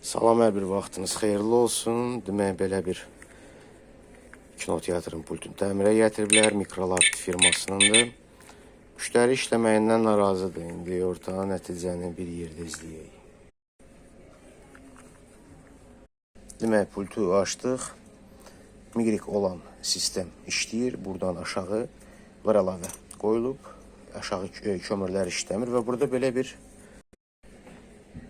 Salam, hər bir vaxtınız xeyirli olsun. Demək, belə bir kinoteatrın pultunu təmirə gətiriblər. Mikrolaft firmasınındır. Müştəri işləməyindən narazıdır. İndi orta nəticəni bir yerdə izləyək. Demək, pultu açdıq. Migrik olan sistem işləyir. Buradan aşağı var əlavə qoyulub. Aşağı kömürlər işləmir və burada belə bir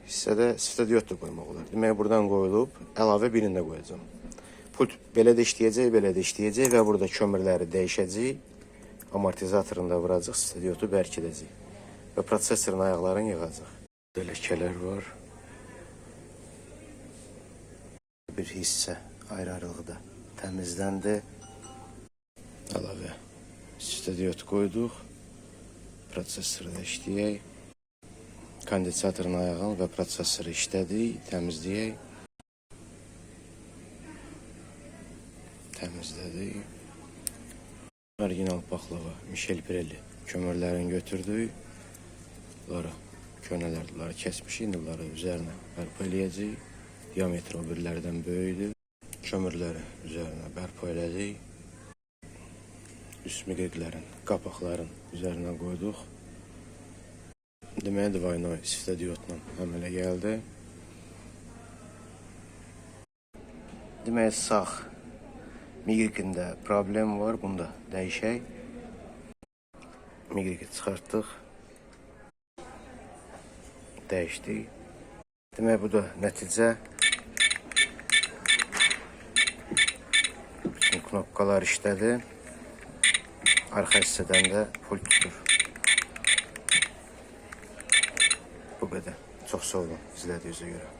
hissədə svetodiod da qoymaq olar. Demək, buradan qoyulub, əlavə birini də qoyacağam. Pult belə də işləyəcək, belə də işləyəcək və burada kömürləri dəyişəcək. Amortizatorunu da vuracaq, svetodiodu bərkidəcək. Və prosesorun ayaqlarını yığacaq. Burada ləkələr var. Bir hissə ayrı-ayrılıqda təmizləndi. Əlavə svetodiod qoyduq. Prosesoru da işləyək. Kondensatorun ayağını və prosesoru işlədik, təmizləyək. Təmizlədik. Original paxlava Michel Pirelli kömürlərini götürdük. Bunları köhnələr, bunları kəsmişik, indi bunları üzərinə bərpa eləyəcəyik. Diametri o birilərdən böyükdür. Kömürləri üzərinə bərpa elədik. Üst miqriqlərin, qapaqların üzərinə qoyduq. Demək, dvaynoy svetodiodla əmələ gəldi. Demək, sağ miqriqində problem var, bunu da dəyişək. Miqriqi çıxartdıq. Dəyişdik. Demək, bu da nəticə. Bütün knopkalar işlədi. Arxa hissədən də pult tutur. Bu qədər. Çox sağ olun izlədiyinizə görə.